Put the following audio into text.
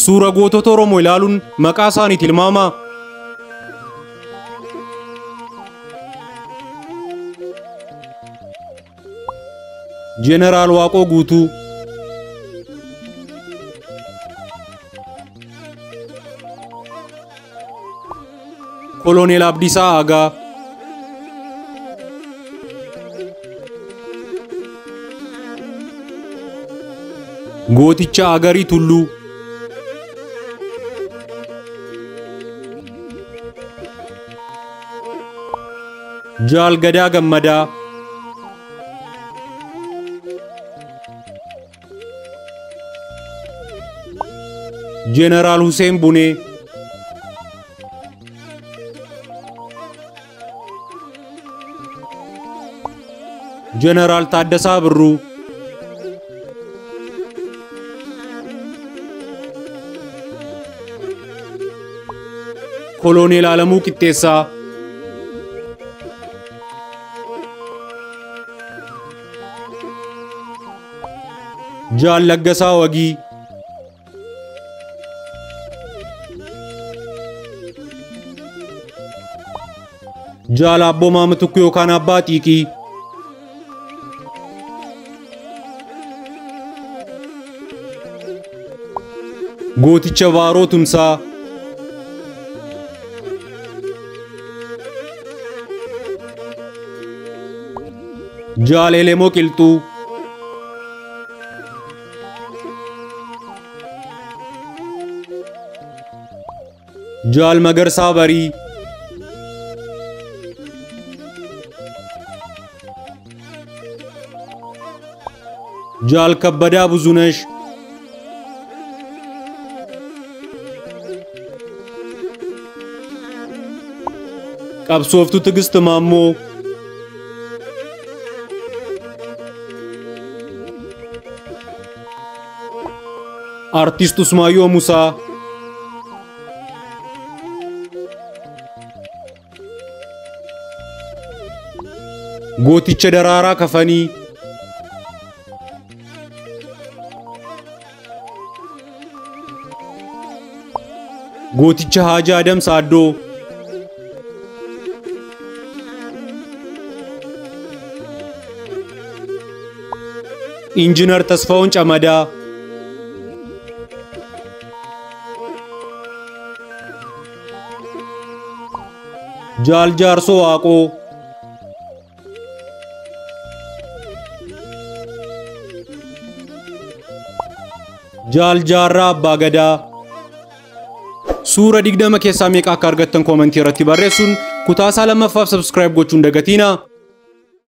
Suura gootota Oromoo ilaaluun maqaa isaanii tilmaamaa. Jeneraal Waaqoo Guutuu, Koloneel Abdiisaa Aagaa, Gooticha Agarii Tulluu, Jaal Gadaa Gammadaa, Jeneraal Hussein Bunee, Jeneraal Taaddasaa Birruu, Koloneel Alamuu Qixxeessaa, Jaal Laggasaa Wagii, Jaal Abboomaa Mitikkuu yookaan Abbaa Xiiqii, Gooticha Baaroo Tumsaa, Jaal Elemoo Qilxuu, Jaal Magarsaa Barii, Jaal Kabbadaa Buzunesh, Qabsooftuu Tigist Maammoo, Artist Usmaayyoo Musaa, Gooticha Daraaraa Kafanii, Gooticha Haajii Adam Saaddoo, Injiinar Tasfaa'uun Camadaa, Jaal Jaarsoo Waaqoo, Jaal Jaarraa Abbaa Gadaa. Suura 20 keessaa meeqa akka argattan koomentii irratti barreessuun kutaa isaa lammaffaaf subscribe gochuun dagatiina.